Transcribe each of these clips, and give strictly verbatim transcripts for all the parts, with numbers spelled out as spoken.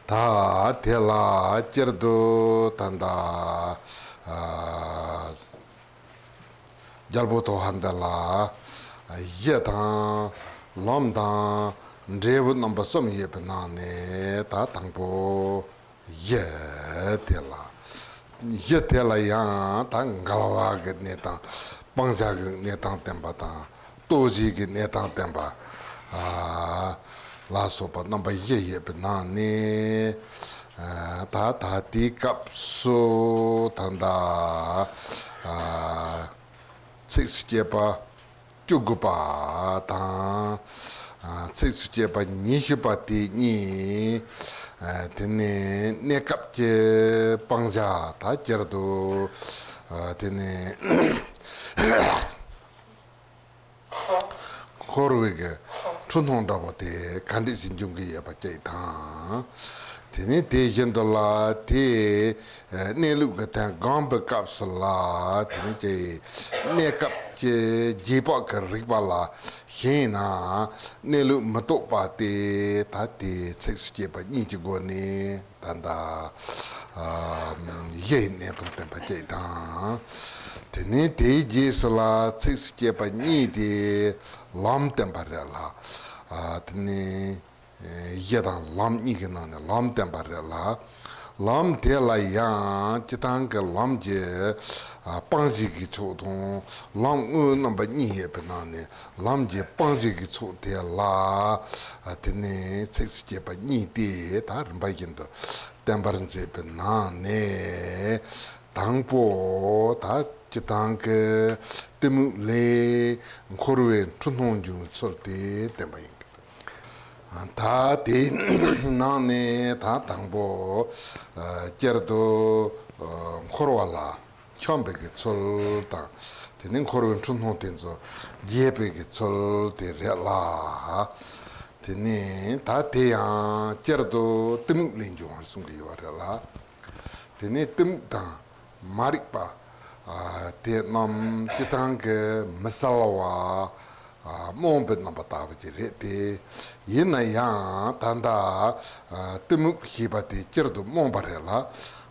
ད་དེ་ལ་སྤྱིར་དུ་ད་ལྟ་ཨ་རྒྱལ་པོ་དོ་ཧན་དེ་ལ་གཞི་དང་ལམ་དང་འབྲས་བུ་རྣམ་པ་གསུམ་ཡོད་པའི་ནང་ནས་ད་དང་པོ་གཞི་དེ་ལ། གཞི་དེ་ལ་ཡང་ད་འགལ་བ་གི་གནས་སྟངས། སྤང་བྱ་གི་གནས་སྟངས་བསྟན་པ་དང་། ལྟོ་བཞི་གི་གནས་སྟངས་བསྟན་པ། ཨ་ལ་སོགས་པ་རྣམ་པ་བཞི་ཡོད་པའི་ནང་ནས་ཨ་ད་ད་ལྟའི་སྐབས་སུ་ད་ལྟ་ཨ་ཚིགས་སུ་བཅད་པ་བཅུ་དགུ་པ་དང་། ཨ་ཚིགས་སུ་བཅད་པ་ཉི་ཤུ་པ་དེ་གཉིས། ཨ་དེ་ནས་གནས་སྐབས་ཀྱི་སྤང་བྱ། ད་སྤྱིར་དུ་ཨ་དེ་ནས་འཁོར་བའི་གི་འཁྲུལ་སྣང་འདྲ་པོ་དེ་ག་འདྲ་ཞིག་འབྱུང་གི་ཡོད་པ་གཅིག་དང་། དེ་ནས་དེ་བཞིན་དུ་ལ་དེ་གནས་ལུགས་ཀྱི་དོན་སྒོམ་པའི་སྐབས་སུ་ལ་དེ་ནས་ཀྱི་གནས་སྐབས་ཀྱི་རྗེས་དཔག་གི་རིགས་པ་ལ་ཞེན་ན་གནས་ལུགས་མི་རྟོགས་པ་དེ་ད་དེ་ཚིགས་སུ་བཅད་པ་གཉིས་ཀྱི་སྒོ་ནས་ད་ལྟ་ཨ་གཞིའི་གནས་སྟངས་བསྟན་པ་གཅིག་དང་། དེ་ནས་དེའི་རྗེས་སུ་ལ་ཚིགས་སུ་བཅད་པ་གཉིས་དེ་ལམ་བསྟན་པ་རེད་ལ། ཨ་དེ་ནས་གཞི་དང་ལམ་གཉིས་ཀྱི་ནང་ནས་ལམ་བསྟན་པ་རེད་ལ། ལམ་དེ་ལ་ཡང་སྤྱིར་བཏང་གི་ལམ་གྱི་ཨ་སྤང་བྱེད་ཀྱི་ཕྱོགས་དང་། ལམ་དངོས་རྣམ་པ་གཉིས་ཡོད་པའི་ནང་ནས་ལམ་གྱི་སྤང་བྱེད་ཀྱི་ཕྱོགས་དེ་ལ་ཨ་དེ་ནས་ཚིགས་སུ་བཅད་པ་གཉིས་ཏེ་ད་རིམ་པ་བཞིན་དུ་བསྟན་པར་མཛད་པའི་ནང་ནས། དང་པོ་ད་སྤྱིར་བཏང་གི་གཏི་མུག་ལས་འཁོར་བའི་འཁྲུལ་སྣང་འབྱུང་བའི་ཚུལ་དེ་བསྟན་པ་ཡིན་གྱི། ད་དེའི་ནང་ནས་ད་དང་པོ་ཨ་སྤྱིར་དུ་ཨ་འཁོར་བ་ལ་འཁྱམས་པའི་གི་ཚུལ་དང་། དེ་ནས་འཁོར་བའི་འཁྲུལ་སྣང་དེ་ཚོ་རྒྱས་པའི་གི་ཚུལ་དེ་རེད་ལ། དེ་ནས་ད་དེ་ཡང་སྤྱིར་དུ་གཏི་མུག་ལས་འབྱུང་བར་གསུང་གི་ཡོད་རེད་ལ། དེ་ནས་གཏི་མུག་དང་མ་རིག་པ་ཨ་དེ་རྣམས་སྤྱིར་བཏང་གི་མི་གསལ་བ་ཨ་རྨོངས་པའི་རྣམ་པ་ལྟ་བུ་ཅིག་རེད་དེ། ཡིན་ན་ཡང་ད་ལྟ་ཨ་གཏི་མུག་ཞེས་པ་དེ་སྤྱིར་དུ་རྨོངས་པ་རེད་ལ།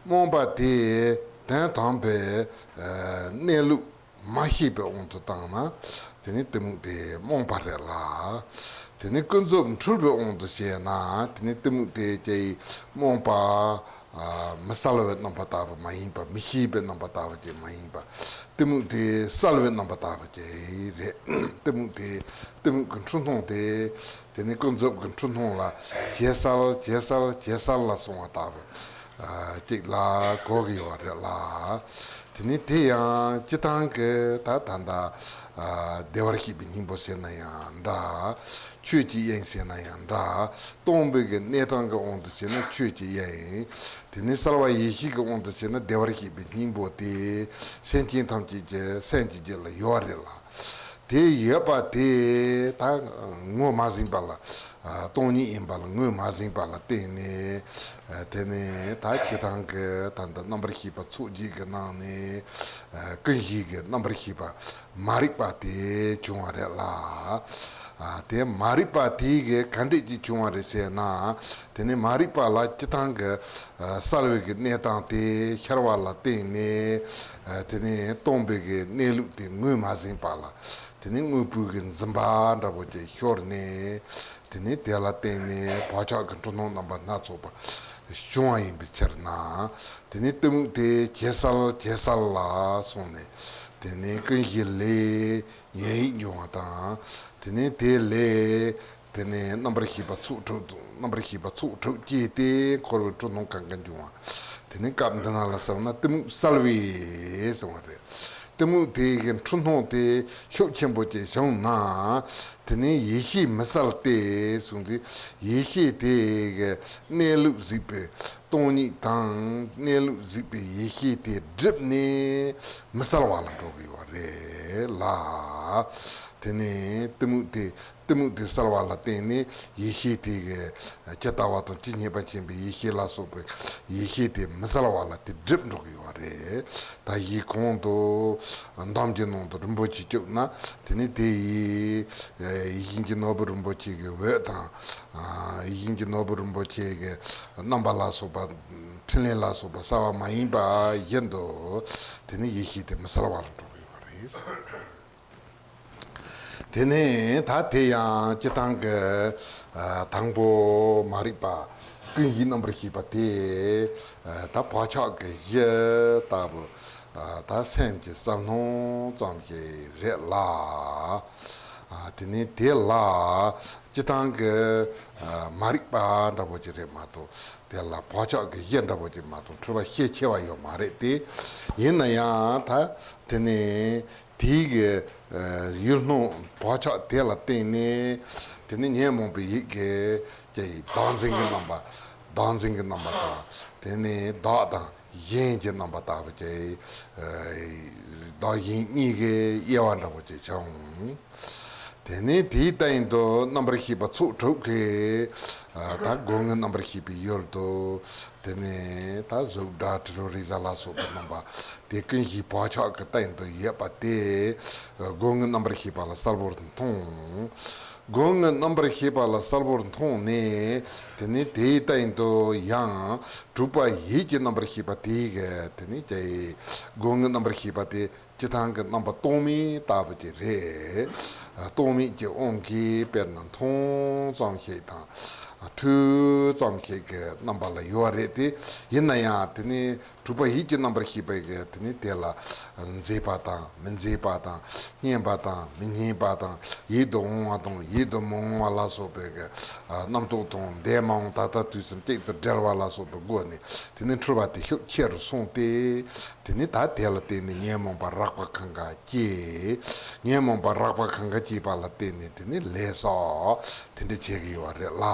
རྨོངས་པ་དེ་དོན་དམ་པའི་ཨ་གནས་ལུགས་མ་ཤེས་པའི་དབང་དུ་བཏང་ན་དེ་ནི་གཏི་མུག་དེ་རྨོངས་པ་རེད་ལ། དེ་ནི་ཀུན་རྫོབ་འཁྲུལ་པའི་དབང་དུ་བྱས་ན་དེ་ནི་གཏི་མུག་དེ་ཀྱང་རྨོངས་པ། ཨ་མི་གསལ་བའི་རྣམ་པ་ལྟ་བུ་མ་ཡིན་པ། མི་ཤེས་པའི་རྣམ་པ་ལྟ་བུ་ཅིག་མ་ཡིན་པ། གཏི་མུག་དེ་གསལ་བའི་རྣམ་པ་ལྟ་བུ་ཅིག་རེད། གཏི་མུག་དེ་གཏི་མུག་གི་འཁྲུལ་སྣང་དེ་དེ་ནི་ཀུན་རྫོབ་ཀྱི་འཁྲུལ་སྣང་ལ་ཇེ་གསལ་ཇེ་གསལ་ཇེ་གསལ་ལ་སོང་བ་ལྟ་བུ་ཨ་ཅིག་ལ་གོ་གི་ཡོད་རེད་ལ། དེ་ནི་དེ་ཡང་སྤྱིར་བཏང་གི་ད་ད་ལྟ་ཨ་བདེ་བར་གཤེགས་པའི་སྙིང་པོ་ཟེར་ན་ཡང་འདྲ། ཆོས་ཀྱི་དབྱིངས་ཟེར་ན་ཡང་འདྲ། སྟོང་པའི་གི་གནས་སྟངས་ཀྱི་དབང་དུ་བྱས་ན་ཆོས་ཀྱི་དབྱིངས། དེ་ནས་གསལ་བ་ཡེ་ཤེས་ཀྱི་དབང་དུ་བྱས་ན་བདེ་བར་གཤེགས་པའི་སྙིང་པོ་དེ་སེམས་ཅན་ཐམས་ཅད་ཀྱི་སེམས་ཀྱི་རྒྱུད་ལ་ཡོད་རེད་ལ། དེ་ཡོད་པ་དེ་ད་ངོས་མ་ཟིན་པ་ལ། ཨ་སྟོང་ཉིད་ཡིན་པ་ལ་ངོས་མ་ཟིན་པ་ལ་བརྟེན་ནས། ཨ་དེ་ནས་ད་སྤྱིར་བཏང་གི་ད་ལྟ་རྣམ་པར་ཤེས་པ་ཚོགས་བརྒྱད་ཀྱི་ནང་ནས་ཨ་ཀུན་གཞི་གི་རྣམ་པར་ཤེས་པ་མ་རིག་པ་དེ་བྱུང་བ་རེད་ལ། ཨ་དེ་མ་རིག་པ་དེ་གི་ག་འདྲས་ཀྱིས་བྱུང་བ་རེད་ཟེར་ན། དེ་ནས་མ་རིག་པ་ལ་སྤྱིར་བཏང་གི་ཨ་གསལ་བའི་གི་གནས་སྟངས་དེ་ཤར་བ་ལ་བརྟེན་ནས། ཨ་དེ་ནས་སྟོང་པའི་གི་གནས་ལུགས་དེ་ངོས་མ་ཟིན་པ་ལ། དེ་ནས་དངོས་པོའི་གི་འཛིན་པ་འདྲ་པོ་ཅིག་ཤོར་ནས། དེ་ནས་དེ་ལ་བརྟེན་ནས་བག་ཆགས་ཀྱི་འཁྲུལ་སྣང་རྣམ་པ་སྣ་ཚོགས་པ་བྱུང་བ་ཡིན་པའི་ཕྱིར་ན། དེ་ནས་གཏི་མུག་དེ་ཇེ་གསལ་ཇེ་གསལ་ལ་སོང་ནས། དེ་ནས་ཀུན་གཞི་ལས་ཉོན་ཡིད་འབྱུང་བ་དང་། དེ་ནས་དེ་ལས་དེ་ནས་རྣམ་པར་ཤེས་པ་ཚོགས་དྲུག་རྣམ་པར་ཤེས་པ་ཚོགས་དྲུག་སྐྱེས་ཏེ་འཁོར་བའི་འཁྲུལ་སྣང་གང་ག་འབྱུང་བ། དེ་ནས་སྐབས་འདི་ན་ལ་བསམ་ན་གཏི་མུག་གསལ་བས་གསུངས་པ་རེད། གཏི་མུག་དེ་གི་འཁྲུལ་སྣང་དེ་ཤུགས་ཆེན་པོ་ཅིག་བྱུང་ན། དེ་ནས་ཡེ་ཤེས་མི་གསལ་ཏེ་གསུངས་ཏེ། ཡེ་ཤེས་དེ་གི་གནས་ལུགས་གཟིགས་པའི་སྟོང་ཉིད་དང་། གནས་ལུགས་གཟིགས་པའི་ཡེ་ཤེས་དེ་བསྒྲིབས་ནས་མི་གསལ་བ་ལ་འགྲོ་གི་ཡོད་རེད་ལ། དེ་ནས་གཏི་མུག་དེ་གཏི་མུག་དེ་བསལ་བ་ལ་བརྟེན་ནས་ཡེ་ཤེས་དེ་གི་ཇི་ལྟ་བ་དང་ཇི་སྙེད་པ་མཁྱེན་པའི་ཡེ་ཤེས་ལ་སོགས་པའི་ཡེ་ཤེས་དེ་མི་བསལ་བ་ལ་དེ་སྒྲིབ་འགྲོ་གི་ཡོད་རེད། ད་ཡིག་གོང་དུ་འདམ་གྱི་ནང་དུ་རིན་པོ་ཆེ་བཅུག་ན། དེ་ནི་དེ་ཡི་ཡིད་བཞིན་གྱི་ནོར་བུ་རིན་པོ་ཆེ་གི་འོད་དང་། ཡིད་བཞིན་གྱི་ནོར་བུ་རིན་པོ་ཆེ་གི་རྣམ་པ་ལ་སོགས་པ། འཕྲིན་ལས་ལ་སོགས་པ་གསལ་བ་མ་ཡིན་པ་བཞིན་དུ། དེ་ནི་ཡེ་ཤེས་དེ་མི་གསལ་བ་ལ་འགྲོ་གི་ཡོད་རེད། དེ་ནས་ད་དེ་ཡང་སྤྱིར་བཏང་གི་དང་པོ་མ་རིག་པ་ཀུན་གཞི་རྣམ་པར་ཤེས་པ་དེ་ད་བག་ཆགས་ཀྱི་གཞི་ལྟ་བུ་ད་སེམས་ཀྱི་བསམ་སྣང་ཙམ་ཞིག་རེད་ལ། དེ་ནས་དེ་ལ་སྤྱིར་བཏང་གི་མ་རིག་པ་འདྲ་པོ་ཅིག་རེད་མ་གཏོགས། དེ་ལ་བག་ཆགས་ཀྱི་གཞི་འདྲ་པོ་ཅིག་མ་གཏོགས་འཁྲུལ་པ་ཤས་ཆེ་བ་ཡོད་མ་རེད་དེ། ཡིན་ན་ཡང་ད་དེ་ནས། དེའི་གི་ཡུལ་སྣང་བག་ཆགས་དེ་ལ་བརྟེན་ནས། དེ་ནི་ཉོན་མོངས་པའི་ཡིད་ཀྱི་ཀྱི་བདག་འཛིན་གྱི་རྣམ་པ། བདག་འཛིན་གྱི་རྣམ་པ་དང་། དེ་ནི་བདག་དང་གཞན་གྱི་རྣམ་པ་ལྟ་བུ་ཀྱི་བདག་གཞན་གཉིས་ཀྱི་དབྱེ་བ་འདྲ་པོ་ཅིག་བྱུང་། དེ་ནི་དེའི་སྟེང་དུ་རྣམ་པར་ཤེས་པ་ཚོགས་དྲུག་གིས་ད་སྒོ་ལྔའི་རྣམ་པར་ཤེས་པའི་ཡུལ་དུ། དེ་ནས་ད་གཟུགས་སྒྲ་དྲི་རོ་རེག་བྱ་ལ་སོགས་པའི་རྣམ་པ་དེ་ཀུན་གཞི་བག་ཆགས་ཀྱི་སྟེང་དུ་ཡོད་པ་དེ་སྒོ་ལྔའི་རྣམ་པར་ཤེས་པ་ལ་གསལ་པོར་མཐོང་། སྒོ་ལྔའི་རྣམ་པར་ཤེས་པ་ལ་གསལ་པོར་མཐོང་ནས། དེ་ནས་དེའི་སྟེང་དུ་ཡང་དྲུག་པ་ཡིད་ཀྱི་རྣམ་པར་ཤེས་པ་དེ་གི་དེ་ནས་ཀྱི་སྒོ་ལྔའི་རྣམ་པར་ཤེས་པ་དེ། སྤྱིར་བཏང་གི་རྣམ་པ་རྟོག་མེད་ལྟ་བུ་ཅིག་རེད། རྟོག་མེད་ཀྱི་དབང་གིས་དཔེར་ན་མཐོང་ཙམ་ཞིག་དང་། ཐོས་ཙམ་ཞིག་གི་རྣམ་པ་ལ་ཡོད་རེད་དེ། ཡིན་ན་ཡང་དེ་ནི་དྲུག་པ་ཡིད་ཀྱི་རྣམ་པར་ཤེས་པའི་གི་དེ་ནི་དེ་ལ་མཛེས་པ་དང་མི་མཛེས་པ་དང་། སྙན་པ་དང་མི་སྙན་པ་དང་། ཡིད་དུ་འོང་བ་དང་ཡིད་དུ་མི་འོང་བ་ལ་སོགས་པའི་གི་རྣམ་རྟོག་དང་། འདས་མ་འོངས་ད་ལྟ་དུས་གསུམ་གཅིག་ཏུ་འབྲེལ་བ་ལ་སོགས་པའི་སྒོ་ནས་དེ་ནི་འཁྲུལ་པ་དེ་ཤུགས་ཆེ་རུ་སོང་སྟེ། དེ་ནི་ད་དེ་ལ་བརྟེན་ནས་ཉོན་མོངས་པ་རགས་པ་གང་ག་སྐྱེས། ཉོན་མོངས་པ་རགས་པ་གང་ག་སྐྱེས་པ་ལ་བརྟེན་ནས་དེ་ནི་ལས་བསགས་དེ་འདྲ་བྱེད་ཀྱི་ཡོད་རེད་ལ།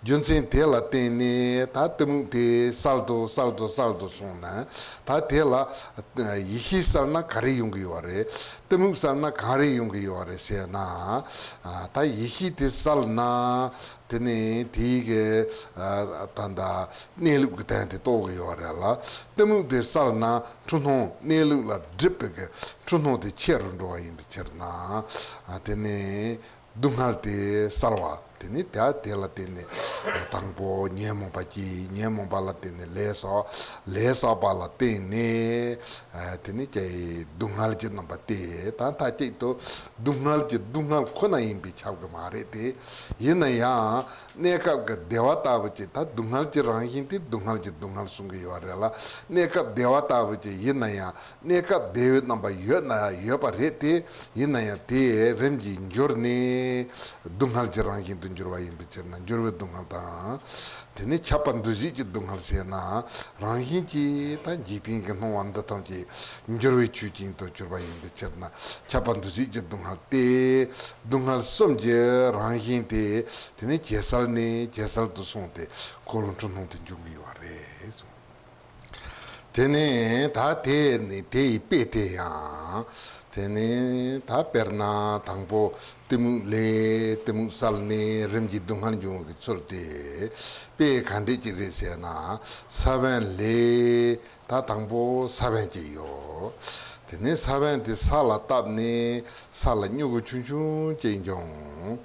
རྒྱུ་མཚན་དེ་ལ་བརྟེན་ནས་ད་གཏི་མུག་དེ་བསལ་དུ་བསལ་དུ་བསལ་དུ་སོང་ན། ད་དེ་ལ་ཡེ་ཤེས་བསལ་ན་ག་རེ་ཡོང་གི་ཡོད་རེད། གཏི་མུག་བསལ་ན་ག་རེ་ཡོང་གི་ཡོད་རེད་ཟེར་ན། ད་ཡེ་ཤེས་དེ་བསལ་ན། དེ་ནས་དེའི་གི་ད་ལྟ་གནས་ལུགས་ཀྱི་དོན་དེ་རྟོགས་ཀྱི་ཡོད་རེད་ལ། གཏི་མུག་དེ་བསལ་ན་འཁྲུལ་སྣང་གནས་ལུགས་ལ་སྒྲིབ་པའི་གི་འཁྲུལ་སྣང་དེ་ཆེ་རུ་འགྲོ་བ་ཡིན་པའི་ཕྱིར་ན། དེ་ནས་སྡུག་བསྔལ་དེ་བསལ་བ་དེ་ནི་ད་དེ་ལ་བརྟེན་ནས་དང་པོ་ཉོན་མོངས་པ་སྐྱེས། ཉོན་མོངས་པ་ལ་བརྟེན་ནས་ལས་བསགས། ལས་བསགས་པ་ལ་བརྟེན་ནས་དེ་ནི་ཀྱི་སྡུག་བསྔལ་གྱི་རྣམ་པ་སྟེ། ད་མཐའ་གཅིག་ཏུ་སྡུག་བསྔལ་གྱི་སྡུག་བསྔལ་ཁོ་ན་ཡིན་པས་ཁྱབ་ཀྱི་མ་རེད་དེ། ཡིན་ན་ཡང་། གནས་སྐབས་ཀྱི་བདེ་བ་ལྟ་བུ་ཅིག་ད་སྡུག་བསྔལ་གྱི་རང་བཞིན་དེ་སྡུག་བསྔལ་གྱི་སྡུག་བསྔལ་གསུང་གི་ཡོད་རེད་ལ། གནས་སྐབས་བདེ་བ་ལྟ་བུ་ཅིག་ཡིན་ན་ཡང་གནས་སྐབས་བདེ་བའི་རྣམ་པ་ཡོད་ན་ཡོད་པ་རེད་དེ། ཡིན་ན་ཡང་དེ་རིམ་གྱིས་འགྱུར་ནས་སྡུག་བསྔལ་གྱི་རང་བཞིན་དུ་འགྱུར་བ་ཡིན་པའི་ཕྱིར་ན། འགྱུར་བའི་སྡུག་བསྔལ་དང་། དེ་ནི་ཁྱབ་པ་འདུ་བྱེད་ཀྱི་སྡུག་བསྔལ་ཟེར་ན། རང་བཞིན་གྱིས་ད་འཇིག་རྟེན་གྱི་སྣང་བ་འདི་ཐམས་ཅད་འགྱུར་བའི་ཆོས་ཅན་དུ་གྱུར་པ་ཡིན་པའི་ཕྱིར་ན། ཁྱབ་པ་འདུ་བྱེད་ཀྱི་སྡུག་བསྔལ་ཏེ། སྡུག་བསྔལ་གསུམ་གྱི་རང་བཞིན་དེ། དེ་ནི་ཇེ་གསལ་ནས་ཇེ་གསལ་དུ་སོང་སྟེ་འཁོར་བའི་འཁྲུལ་སྣང་དུ་འབྱུང་གི་ཡོད་རེད་གསུངས། དེ་ནས་ད་དེ་ནི་དེ་ཡི་དཔེ་དེ་ཡང་། དེ་ནི་ད་དཔེར་ན་དང་པོ་གཏི་མུག་ལས། གཏི་མུག་བསལ་ནས་རིམ་གྱིས་སྡུག་བསྔལ་འབྱུང་བའི་ཚུལ་དེ། དཔེ་ག་འདྲས་ཅིག་རེད་ཟེར་ན། ས་བོན་ལས། ད་དང་པོ་ས་བོན་གཅིག་ཡོད། དེ་ནས་ས་བོན་དེ་ས་ལ་བཏབ་ནས་ས་ལ་མྱུ་གུ་ཆུང་ཆུང་གཅིག་འབྱུང་།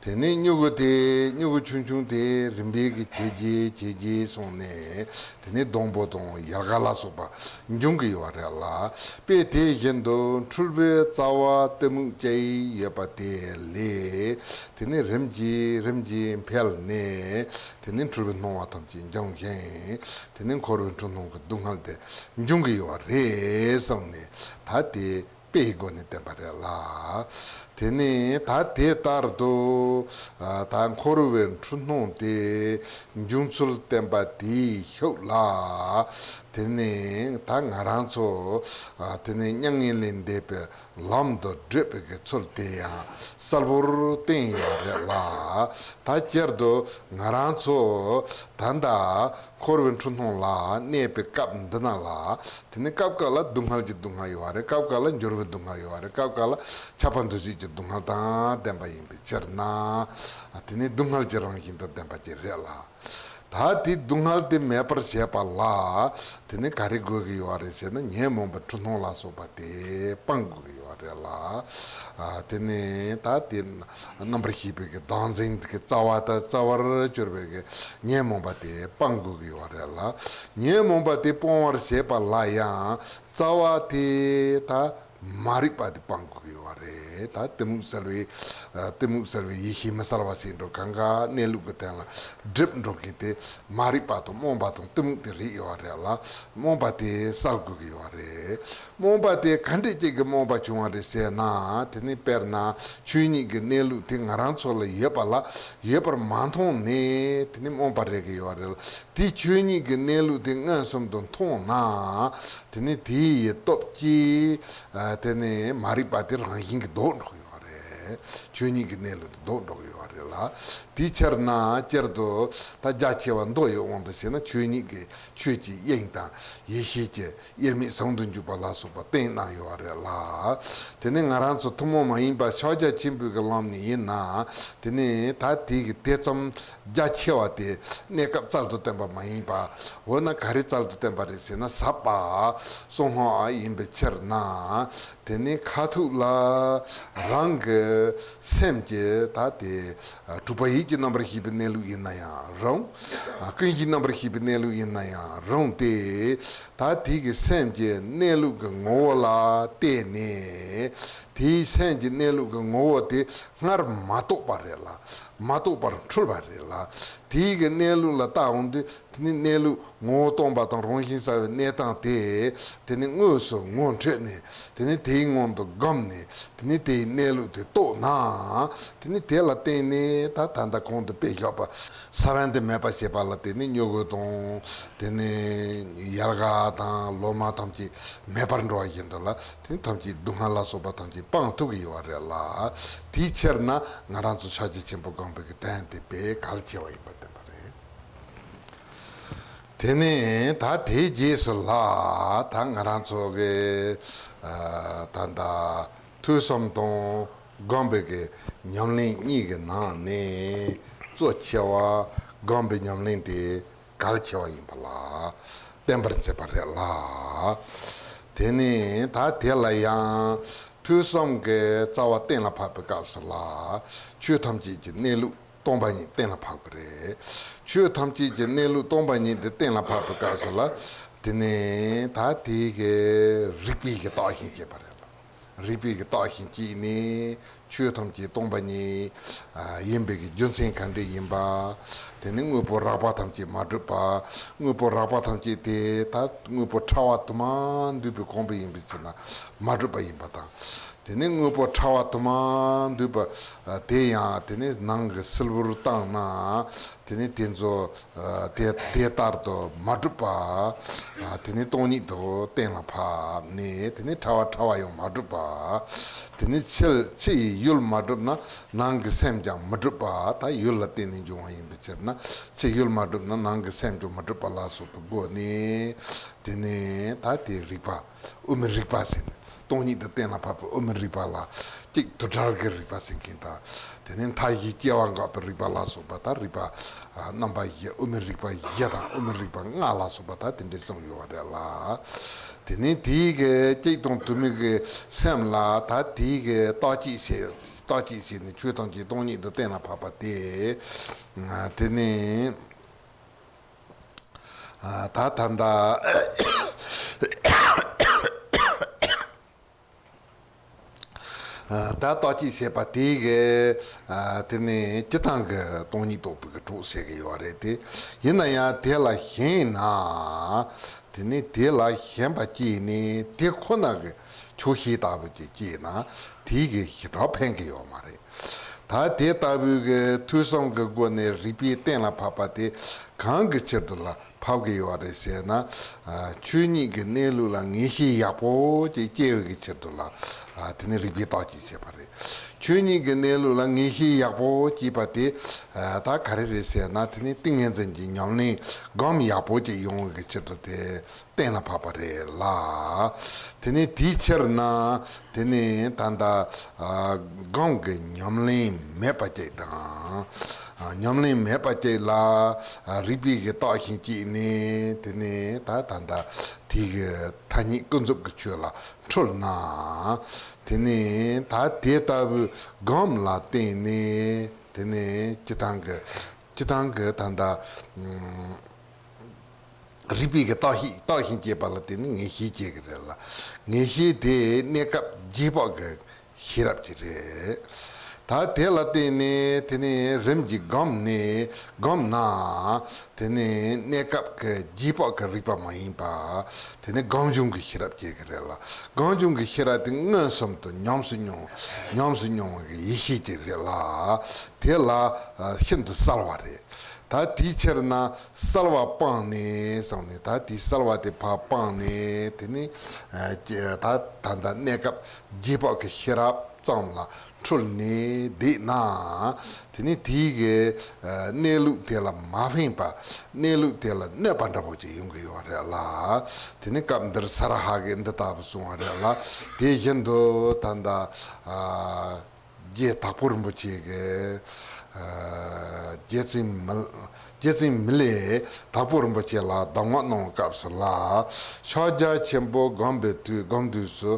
དེ་ནས་མྱུ་གུ་དེ་མྱུ་གུ་ཆུང་ཆུང་དེ་རིམ་པས་གི་ཇེ་རྒྱས་ཇེ་རྒྱས་སོང་ནས། དེ་ནས་སྡོང་པོ་དང་ཡལ་ག་ལ་སོགས་པ་འབྱུང་གི་ཡོད་རེད་ལ། དཔེ་དེ་བཞིན་དུ་འཁྲུལ་པའི་རྩ་བ་གཏི་མུག་ཅིག་ཡོད་པ་དེ་ལས། དེ་ནས་རིམ་གྱིས་རིམ་གྱིས་འཕེལ་ནས། དེ་ནས་འཁྲུལ་པའི་སྣང་བ་ཐམས་ཅད་འབྱུང་ཞིང་། དེ་ནས་འཁོར་བའི་འཁྲུལ་སྣང་གི་སྡུག་བསྔལ་དེ་འབྱུང་གི་ཡོད་རེད་བསམ་ནས། ད་དེ་དཔེའི་སྒོ་ནས་བསྟན་པ་རེད་ལ། དེ་ནས་ད་དེ་ལྟར་དུ་ད་འཁོར་བའི་འཁྲུལ་སྣང་དེ་འབྱུང་ཚུལ་བསྟན་པ་དེའི་ཤུགས་ལ། དེ་ནས་ད་ང་རང་ཚོ་ཨ་དེ་ནས་མྱ་ངན་ལས་འདས་པའི་ལམ་དུ་བགྲོད་པའི་གི་ཚུལ་དེ་ཡང་གསལ་པོར་བསྟན་ཡོད་རེད་ལ། ད་སྤྱིར་དུ་ང་རང་ཚོ་ད་ལྟ་འཁོར་བའི་འཁྲུལ་སྣང་ལ་གནས་པའི་སྐབས་འདི་ན་ལ། དེ་ནི་སྐབས་འགའ་ལ་སྡུག་བསྔལ་གྱི་སྡུག་བསྔལ་ཡོད་རེད། སྐབས་འགའ་ལ་འབྱོར་བའི་སྡུག་བསྔལ་ཡོད་རེད། སྐབས་འགའ་ལ་ཁྱབ་པ་འདུ་བྱེད་ཀྱི་སྡུག་བསྔལ་དང་ལྡན་པ་ཡིན་པའི་ཕྱིར་ན། དེ་ནི་སྡུག་བསྔལ་གྱི་རང་བཞིན་དང་ལྡན་པ་ཅིག་རེད་ལ། ད་དེ་སྡུག་བསྔལ་དེ་མེད་པར་བྱེད་པ་ལ། དེ་ནི་ག་རེ་དགོས་ཀྱི་ཡོད་རེད་ཟེར་ན། ཉོན་མོངས་པ་འཁྲུལ་སྣང་ལ་སོགས་པ་དེ་སྤང་དགོས་ཀྱི་ཡོད་རེད་ལ། ཨ་དེ་ནི་ད་དེ་རྣམ་པར་ཤེས་པའི་གི་བདག་འཛིན་གྱི་རྩ་བ་དང་རྩ་བར་གྱུར་པའི་གི་ཉོན་མོངས་པ་དེ་སྤང་དགོས་ཀྱི་ཡོད་རེད་ལ། ཉོན་མོངས་པ་དེ་སྤོང་བར་བྱེད་པ་ལ་ཡང་རྩ་བ་དེ་ད་མ་རིག་པ་དེ་སྤང་དགོས་ཀྱི་ཡོད་རེད། ད་གཏི་མུག་བསལ་བའི་ཨ་གཏི་མུག་བསལ་བའི་ཡེ་ཤེས་མི་གསལ་བ་ཟེར་འགྲོ། གང་ག་གནས་ལུགས་ཀྱི་སྟེང་ལ་སྒྲིབ་འགྲོ་མཁན་དེ་མ་རིག་པ་དང་རྨོངས་པ་དང་གཏི་མུག་དེ་རེད་ཡོད་རེད་ལ། རྨོངས་པ་དེ་བསལ་དགོས་ཀྱི་ཡོད་རེད། རྨོངས་པ་དེ་ག་འདྲས་ཅིག་གི་རྨོངས་པ་བྱུང་བ་རེད་ཟེར་ན། དེ་ནི་དཔེར་ན་ཆོས་ཉིད་ཀྱི་གནས་ལུགས་དེ་ང་རང་ཚོ་ལ་ཡོད་པ་ལ་ཡོད་པར་མ་མཐོང་ནས་དེ་ནི་རྨོངས་པ་རེད་ཀྱི་ཡོད་རེད། དེ་ཆོས་ཉིད་ཀྱི་གནས་ལུགས་དེ་མངོན་སུམ་དུ་མཐོང་ན། དེ་ནི་དེ་ཡི་སྟོབས་ཀྱིས་ཨ་དེ་ནི་མ་རིག་པ་དེ་རང་བཞིན་གྱིས་ལྡོག་འགྲོ་གི་ཡོད་རེད། ཆོས་ཉིད་ཀྱི་གནས་ལུགས་དེ་ལྡོག་འགྲོ་གི་ཡོད་རེད་ལ། དེའི་ཕྱིར་ན་སྤྱིར་དུ་ད་རྒྱ་ཆེ་བ་མདོ་ཡི་དབང་དུ་བྱས་ན། ཆོས་ཉིད་ཀྱི་ཆོས་ཀྱི་དབྱིངས་དང་ཡེ་ཤེས་ཀྱི་དབྱེར་མེད་ཟུང་དུ་འཇུག་པ་ལ་སོགས་པ་བསྟན་གནང་ཡོད་རེད་ལ། དེ་ནི་ང་རང་ཚོ་ཐུན་མོང་མ་ཡིན་པ་ཕྱག་རྒྱ་ཆེན་པོའི་གི་ལམ་ནས་ཡིན་ན། དེ་ནི་ད་དེ་གི་དེ་ཙམ་རྒྱ་ཆེ་བ་དེ་གནས་སྐབས་རྩལ་དུ་བསྟན་པ་མ་ཡིན་པ། འོ་ན་ག་རེ་རྩལ་དུ་བསྟན་པ་རེད་ཟེར་ན། ཟབ་པ་གསང་སྔགས་ཡིན་པའི་ཕྱིར་ན། དེ་ནི་ཁ་ཐུག་ལ་རང་གི་སེམས་ཀྱི་ད་དེ་ཨ་གྲུབ་པ་ཡིད་ཀྱི་རྣམ་པར་ཤེས་པའི་གནས་ལུགས་ཡིན་ན་ཡང་རུང་། ཨ་ཀུན་གཞིའི་རྣམ་པར་ཤེས་པའི་གནས་ལུགས་ཡིན་ན་ཡང་རུང་སྟེ། ད་དེ་གི་སེམས་ཀྱི་གནས་ལུགས་ཀྱི་ངོ་བོ་ལ་བལྟས་ནས། དེའི་སེམས་ཀྱི་གནས་ལུགས་ཀྱི་ངོ་བོ་དེ་སྔར་མ་རྟོགས་པ་རེད་ལ། མ་རྟོགས་པར་འཁྲུལ་པ་རེད་ལ། དེའི་གི་གནས་ལུགས་ལ་བལྟ་འོང་དུས། དེ་ནི་གནས་ལུགས་ངོ་བོ་སྟོང་པ་དང་རང་བཞིན་གསལ་བའི་གནས་སྟངས་དེ། དེ་ནི་དངོས་སུ་ངོ་འཕྲོད་ནས། དེ་ནི་དེའི་ངང་དུ་བསྒོམས་ནས། དེ་ནི་དེའི་གནས་ལུགས་དེ་རྟོགས་ན། དེ་ནི་དེ་ལ་བརྟེན་ནས་ད་ད་ལྟ་གོང་དུ་དཔེ་བཞག་པ། ས་བོན་དེ་མེད་པར་བྱེད་པ་ལ་དེ་ནི་སྨྱུ་གུ་དང་། དེ་ནི་ཡལ་ག་དང་ལོ་མ་ཐམས་ཅད་མེད་པར་འགྲོ་བ་བཞིན་དུ་ལ། དེ་ནི་ཐམས་ཅད་སྡུག་བསྔལ་ལ་སོགས་པ་ཐམས་ཅད་སྤང་ཐུབ་ཀྱི་ཡོད་རེད་ལ། དེའི་ཕྱིར་ན་ང་རང་ཚོ་ཕྱག་རྒྱ་ཆེན་པོ་སྒོམ་པའི་གི་དོན་དེ་དཔེ་གལ་ཆེ་བ་ཡིན་པ་བསྟན་པ་རེད། དེ་ནས་ད་དེའི་རྗེས་སུ་ལ་ད་ང་རང་ཚོ་གི་ཨ་ད་ད་ཐོས་བསམ་དང་སྒོམ་པའི་གི་ཉམས་ལེན་གཉིས་ཀྱི་ནང་ནས་གཙོ་ཆེ་བ་སྒོམ་པའི་ཉམས་ལེན་དེ་གལ་ཆེ་བ་ཡིན་པ་ལ་བསྟན་པར་མཛད་པ་རེད་ལ། དེ་ནས་ད་དེ་ལ་ཡང་ཐོས་བསམ་གྱི་རྩ་བ་གཏན་ལ་ཕབ་པའི་སྐབས་སུ་ལ་ཆོས་ཐམས་ཅད་ཀྱི་གནས་ལུགས་སྟོང་པ་ཉིད་གཏན་ལ་ཕབ་ཀྱི་རེད། ཆོས་ཐམས་ཅད་ཀྱི་གནས་ལུགས་སྟོང་པ་ཉིད་དེ་གཏན་ལ་ཕབ་པའི་སྐབས་སུ་ལ། དེ་ནས་ད་དེ་གི་རིགས་པའི་གི་བརྟགས་ཤིང་དཔྱད་པ་རེད་ལ། རིགས་པའི་གི་བརྟགས་ཤིང་དཔྱད་ནས་ཆོས་ཐམས་ཅད་སྟོང་པ་ཉིད་ཡིན་པའི་གི་རྒྱུ་མཚན་ག་འདྲ་ཡིན་པ། དེ་ནས་དངོས་པོ་རགས་པ་ཐམས་ཅད་མ་གྲུབ་པ། དངོས་པོ་རགས་པ་ཐམས་ཅད་དེ་ད་དངོས་པོ་ཕྲ་བ་དུ་མ་འདུས་པའི་གོང་བུ་ཡིན་པའི་ཕྱིར་ན་མ་གྲུབ་པ་ཡིན་པ་དང་། དེ་ནས་དངོས་པོ་ཕྲ་བ་དུ་མ་འདུས་པ་དེ་ཡང་དེ་ནས་ནང་གི་སིལ་བུར་བཏང་ན། དེ་ནས་དེ་ཚོ་དེ་དེ་ལྟར་དུ་མ་གྲུབ་པ། དེ་ནས་སྟོང་ཉིད་དུ་གཏན་ལ་ཕབ་ནས། དེ་ནས་ཕྲ་བ་ཕྲ་བ་ཡང་མ་གྲུབ་པ། དེ་ནས་ཕྱི་ཕྱི་ཡི་ཡུལ་མ་གྲུབ་ན་ནང་གི་སེམས་ཀྱང་མི་གྲུབ་པ། ད་ཡུལ་ལ་བརྟེན་ནས་འབྱུང་བ་ཡིན་པའི་ཕྱིར་ན། ཕྱི་ཡུལ་མ་གྲུབ་ན་ནང་གི་སེམས་ཀྱང་མི་གྲུབ་པ་ལ་སོགས་པའི་སྒོ་ནས། དེ་ནས་ད་དེ་རིགས་པ། དབུ་མའི་རིགས་པ་ཟེར་ནས། སྟོང་ཉིད་དུ་གཏན་ལ་ཕབ་པའི་དབུ་མའི་རིགས་པ་ལ། གཅིག་དུ་བྲལ་གྱི་རིགས་པ་ཟེར་མཁན་དང་། དེ་ནས་མཐའ་བཞིའི་སྐྱེ་བ་འགོག་པའི་རིགས་པ་ལ་སོགས་པ། ད་རིགས་པ་རྣམ་པ་བཞི། དབུ་མའི་རིགས་པ་བཞི་དང་དབུ་མའི་རིགས་པ་ལྔ་ལ་སོགས་པ་ད་དེ་འདྲས་གསུངས་ཡོད་པ་རེད་ལ། དེ་ནས་དེའི་གི་གཅིག་དང་དུ་མའི་གི་སེམས་ལ། ད་དེའི་གི་བརྟག་དཔྱད་བྱས། བརྟག་དཔྱད་བྱས་ནས་ཆོས་ཐམས་ཅད་སྟོང་ཉིད་དུ་གཏན་ལ་ཕབ་པ་དེ། དེ་ནས། ད་ད་ལྟ་ད་བརྟག་དཔྱད་བྱས་པ་དེ་གིས་དེ་ནས་སྤྱིར་བཏང་གི་སྟོང་ཉིད་རྟོགས་པའི་གི་གྲོགས་བྱེད་ཀྱི་ཡོད་རེད་དེ། ཡིན་ན་ཡང་དེ་ལ་ཞེན་ན། དེ་ནས་དེ་ལ་ཞེན་པ་སྐྱེས་ནས་དེ་ཁོ་ན་གི་ཆོག་ཤེས་ལྟ་བུ་ཅིག་སྐྱེས་ན་དེ་གིས་ཞེ་དྲག་ཕན་གྱི་ཡོད་མ་རེད། ད་དེ་ལྟ་བུའི་གི་ཐོས་བསམ་གྱི་སྒོ་ནས་རིགས་པས་གཏན་ལ་ཕབ་པ་དེ་གང་གི་ཕྱིར་དུ་ལ་ ཕབ་ཀྱི་ཡོད་རེད་ཟེར་ན། ཆོས་ཉིད་ཀྱི་གནས་ལུགས་ལ་ངེས་ཤེས་ཡག་པོ་ཅིག་སྐྱེ་བའི་གི་ཕྱིར་དུ་ལ། དེ་ནི་རིགས་པས་བརྟག་དཔྱད་བྱས་པ་རེད། ཆོས་ཉིད་ཀྱི་གནས་ལུགས་ལ་ངེས་ཤེས་ཡག་པོ་སྐྱེས་པ་དེ། ད་ག་རེ་རེད་ཟེར་ན། དེ་ནི་ཏིང་ངེ་འཛིན་གྱི་ཉམས་ལེན་སྒོམ་ཡག་པོ་ཅིག་ཡོང་བའི་གི་ཕྱིར་དུ་དེ་གཏན་ལ་ཕབ་པ་རེད་ལ། དེ་ནི་དེའི་ཕྱིར་ན། དེ་ནི་ད་ལྟ་སྒོམ་གྱི་ཉམས་ལེན་མེད་པ་ཅིག་དང་། ཉམས་ལེན་མེད་པ་ཅིག་ལ་རིགས་པས་ཀྱི་བརྟགས་ཤིང་དཔྱད་ནས། དེ་ནི་ད་ད་ལྟ་དེ་གི་ཐ་སྙད་ཀུན་རྫོབ་ཀྱི་ཆོས་ལ་འཁྲུལ་ན། དེ་ནི་ད་དེ་ལྟ་བུའི་སྒོམ་ལ་བརྟེན་ནས། དེ་ནི་སྤྱི་བཏང་གི་སྤྱི་བཏང་གི་ད་ལྟ་རིགས་པས་ཀྱི་བརྟགས་ཤིང་བརྟགས་ཤིང་དཔྱད་པ་ལ་བརྟེན་ནས་ངེས་ཤེས་སྐྱེ་གི་རེད་ལ། ངེས་ཤེས་དེ་གནས་སྐབས་རྗེས་དཔག་གི་ཤེས་རབ་ཅིག་རེད། ད་དེ་ལ་བརྟེན་ནས་དེ་ནི་རིམ་གྱིས་སྒོམ་ནས་སྒོམ་ན། དེ་ནི་གནས་སྐབས་ཀྱི་རྗེས་དཔག་གི་རིགས་པ་མ་ཡིན་པ། དེ་ནི་སྒོམ་བྱུང་གི་ཤེས་རབ་སྐྱེ་གི་རེད་ལ། སྒོམ་བྱུང་གི་ཤེས་རབ་དེ་མངོན་སུམ་དུ་ཉམས་སུ་མྱོང་། ཉམས་སུ་མྱོང་བའི་ཡེ་ཤེས་ཅིག་རེད་ལ། དེ་ལ་ཤིན་ཏུ་གསལ་བ་རེད། ད་དེའི་ཕྱིར་ན་གསལ་བ་སྤངས་ནས་གསུངས་ནས། ད་དེའི་གསལ་བ་དེ་ཕར་སྤངས་ནས། དེ་ནི་ཨ་ཀྱེ་ད་ད་ལྟ་གནས་སྐབས་རྗེས་དཔག་གི་ཤེས་རབ་ཙམ་ལ་འཁྲུལ་ནས་བསྡད་ན། དེ་ནི་དེའི་གི་ཨ་གནས་ལུགས་དེ་ལ་མ་ཕན་པ། གནས་ལུགས་དེ་ལ་གནོད་པ་འདྲ་པོ་ཅིག་ཡོང་གི་ཡོད་རེད་ལ། དེ་ནི་སྐབས་འདིར་ས་ར་ཧ་གིས་འདི་ལྟ་བུ་གསུངས་པ་རེད་ལ། དེ་བཞིན་དུ་ད་ལྟ་ཨ་རྗེ་དྭགས་པོ་རིན་པོ་ཆེ་གིས། ཨ་རྗེ་བཙུན་མི་རྗེ་བཙུན་མི་ལས་དྭགས་པོ་རིན་པོ་ཆེ་ལ་གདམས་ངག་གནང་བའི་སྐབས་སུ་ལ། ཕྱག་རྒྱ་ཆེན་པོ་སྒོམ་པའི་དུས་སྒོམ་དུས་སུ་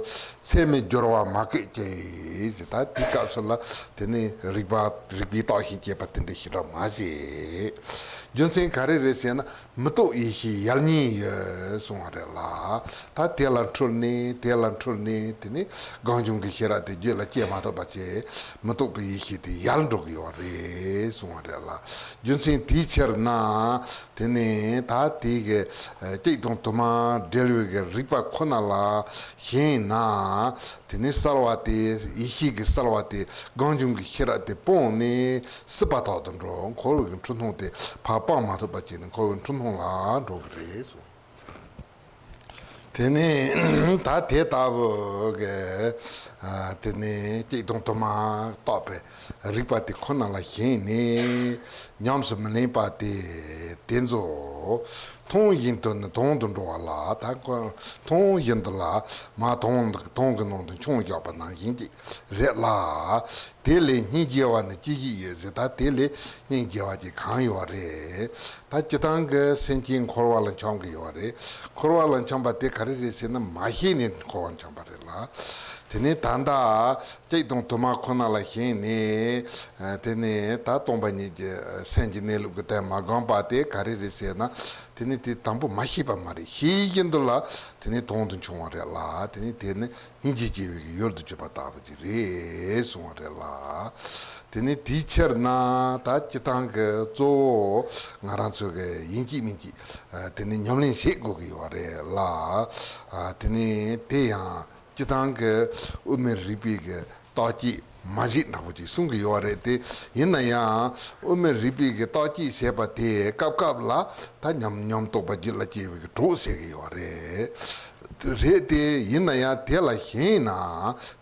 ཚད་མས་སྦྱོར་བ་མ་བཀོད་ཀྱི་ཞེས། ད་དེའི་སྐབས་སུ་ལ་དེ་ནི་རིགས་པ་རིགས་པས་བརྟགས་ཤིང་དཔྱད་པ་དེ་འདྲའི་ཞེ་དྲག་མ་བྱེད། རྒྱུ་མཚན་ག་རེ་རེད་ཟེར་ན། མི་རྟོག་ཡེ་ཤེས་ཡལ་ཉེན་ཡོད་གསུངས་པ་རེད་ལ། ད་དེ་ལ་འཁྲུལ་ནས་དེ་ལ་འཁྲུལ་ནས། དེ་ནི་སྒོམ་བྱུང་གི་ཤེས་རབ་དེ་རྒྱུད་ལ་སྐྱེ་མ་ཐུབ་པ་བྱས། མི་རྟོག་པའི་ཡེ་ཤེས་དེ་ཡལ་འགྲོ་གི་ཡོད་རེད་གསུངས་པ་རེད་ལ། རྒྱུ་མཚན་དེའི་ཕྱིར་ན། དེ་ནི་ད་དེ་གི་གཅིག་དང་དུ་མ་འབྲེལ་བའི་གི་རིགས་པ་ཁོ་ན་ལ་ཞེན་ན། དེ་ནི་གསལ་བ་དེ། ཡེ་ཤེས་ཀྱི་གསལ་བ་དེ། སྒོམ་བྱུང་གི་ཤེས་རབ་དེ་སྤངས་ནས་སྲིད་པ་ཐོག་ཏུ་འགྲོ། འཁོར་བའི་འཁྲུལ་སྣང་དེ་ཕར་སྤང་མ་ཐུབ་པ་བྱས་ནས་འཁོར་བའི་འཁྲུལ་སྣང་ལ་འགྲོ་གི་རེད་གསུངས། དེ་ནས་ད་དེ་ལྟ་བུ་གི་ཨ་དེ་ནས་གཅིག་དང་དུ་མ་རྟོགས་པའི་རིགས་པ་དེ་ཁོ་ན་ལ་ཞེན་ནས་ཉམས་སུ་མི་ལེན་པ་དེ། དེ་ཚོ་མཐོང་བཞིན་དུ་ནི་དོན་དུ་འགྲོ་བ་ལ། ད་ཁོ་མཐོང་བཞིན་དུ་ལ་མ་དོན་དོན་གྱི་ནང་དུ་མཆོང་བཞག་པ་ནང་བཞིན་གྱི་རེད་ལ། དེ་ལས་སྙིང་རྗེ་བ་ནི་ཅི་ཞིག་ཡོད་ཟེར། ད་དེ་ལས་སྙིང་རྗེ་བ་ཅིག་གང་ཡོད་རེད། ད་སྤྱིར་བཏང་གི་སེམས་ཅན་འཁོར་བ་ལ་འཁྱམས་ཀྱི་ཡོད་རེད། འཁོར་བ་ལ་འཁྱམས་པ་དེ་ག་རེ་རེད་ཟེར་ན། མ་ཤེས་ནས་འཁོར་བ་འཁྱམས་པ་རེད་ལ། དེ་ནས་ད་ལྟ་གཅིག་དང་དུ་མ་ཁོ་ན་ལ་ཞེན་ནས། ཨ་དེ་ནས་ད་སྟོང་པ་ཉིད་ཀྱི་སེམས་ཀྱི་གནས་ལུགས་ཀྱི་དོན་མ་བསྒོམས་པ་དེ་ག་རེ་རེད་ཟེར་ན། དེ་ནས་དེ་དང་པོ་མ་ཤེས་པ་མ་རེད། ཤེས་བཞིན་དུ་ལ་དེ་ནས་དོན་དུ་འཁྱོངས་པ་རེད་ལ། དེ་ནས་དེ་ནི་སྙིང་རྗེ་སྐྱེ་བའི་གི་ཡུལ་དུ་གྱུར་པ་ལྟ་བུ་ཅིག་རེད་གསུངས་པ་རེད་ལ། དེ་ནི་དེའི་ཕྱིར་ན་ད་སྤྱིར་བཏང་གི་གཙོ་བོ་ང་རང་ཚོ་གི་ཡིན་གཅིག་མིན་གཅིག་ཨ་དེ་ནི་ཉམས་ལེན་བྱེད་དགོས་ཀྱི་ཡོད་རེད་ལ། ཨ་དེ་ནི་དེ་ཡང་སྤྱིར་བཏང་གི་དབུ་མའི་རིགས་པའི་གི་བརྟག་དཔྱད་མ་བྱེད་འདྲ་པོ་ཅིག་གསུང་གི་ཡོད་རེད་དེ། ཡིན་ན་ཡང་དབུ་མའི་རིགས་པའི་གི་བརྟག་དཔྱད་བྱེད་པ་དེ་སྐབས་སྐབས་ལ་ད་ཉམས་ཉམས་རྟོགས་པ་རྒྱུད་ལ་སྐྱེ་བའི་གི་གྲོགས་བྱེད་ཀྱི་ཡོད་རེད། རེད་དེ། ཡིན་ན་ཡང་དེ་ལ་ཞེན་ན།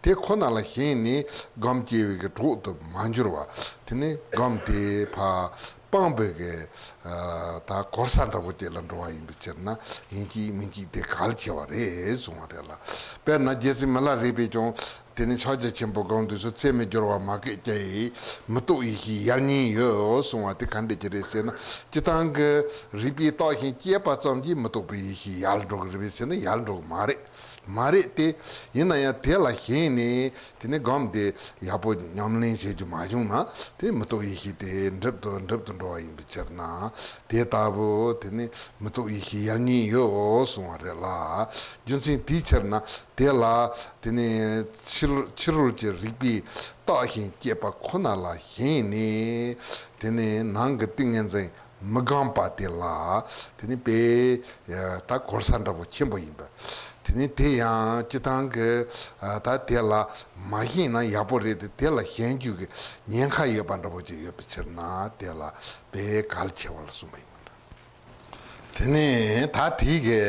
དེ་ཁོ་ན་ལ་ཞེན་ནས་སྒོམ་སྐྱེ་བའི་གི་གྲོགས་དུ་མ་འགྱུར་བ། དེ་ནི་སྒོམ་དེ་ཕར་སྤངས་པའི་གི་ཨ་ད་གོལ་ས་འདྲ་པོ་དེ་ལ་འགྲོ་བ་ཡིན་པའི་ཕྱིར་ན། ཡིན་གཅིག་མིན་གཅིག་དེ་གལ་ཆེ་བ་རེད་གསུངས་པ་རེད་ལ། དཔེར་ན་རྗེ་བཙུན་མི་ལ་རས་པས་ཀྱང་། དེ་ནི་ཕྱག་རྒྱ་ཆེན་པོ་སྒོམ་དུས་སུ། ཚད་མས་སྦྱོར་བ་མ་བཀོད་ཀྱི། མི་རྟོག་ཡེ་ཤེས་ཡལ་ཉེན་ཡོད་གསུངས་པ་དེ་ག་འདྲ་ཅིག་རེད་ཟེར་ན། སྤྱིར་བཏང་གི་རིགས་པས་བརྟགས་ཤིང་དཔྱད་པ་ཙམ་གྱིས་མི་རྟོག་པའི་ཡེ་ཤེས་ཡལ་འགྲོ་གི་རེད་པས་ཟེར་ན། ཡལ་འགྲོ་གི་མ་རེད། མ་རེད་དེ། ཡིན་ན་ཡང་དེ་ལ་ཞེན་ནས་དེ་ནི་སྒོམ་དེ་ཡག་པོ་ཉམས་ལེན་བྱེད་རྒྱུ་མ་བྱུང་ན། དེ་མི་རྟོག་ཡེ་ཤེས་དེ་འགྲིབ་ཏུ་འགྲིབ་ཏུ་འགྲོ་བ་ཡིན་པའི་ཕྱིར་ན། དེ་ལྟ་བུ་དེ་ནི་མི་རྟོག་ཡེ་ཤེས་ཡལ་ཉེན་ཡོད་གསུངས་པ་རེད་ལ། རྒྱུ་མཚན་དེའི་ཕྱིར་ན། དེ་ལ་དེ་ནི་ཕྱི་ཕྱི་རོལ་གྱི་རིགས་པས་བརྟགས་ཤིང་དཔྱད་པ་ཁོ་ན་ལ་ཞེན་ནས། དེ་ནི་ནང་གི་ཏིང་ངེ་འཛིན་མི་སྒོམ་པ་དེ་ལ་དེ་ནི་དཔེ་ད་གོལ་ས་འདྲ་པོ་ཆེན་པོ་ཡིན་པ། དེ་ནི་དེ་ཡང་སྤྱིར་བཏང་གི་ད་དེ་ལ་མ་ཞེན་ན་ཡག་པོ་རེད་དེ། དེ་ལ་ཞེན་རྒྱུ་གི་ཉེན་ཁ་ཡོད་པ་འདྲ་པོ་ཅིག་ཡོད་པའི་ཕྱིར་ན། དེ་ལ་དཔེ་གལ་ཆེ་བ་ལ་གསུངས་པ་ཡིན་པ་འདྲ། དེ་ནས་ད་དེ་གི་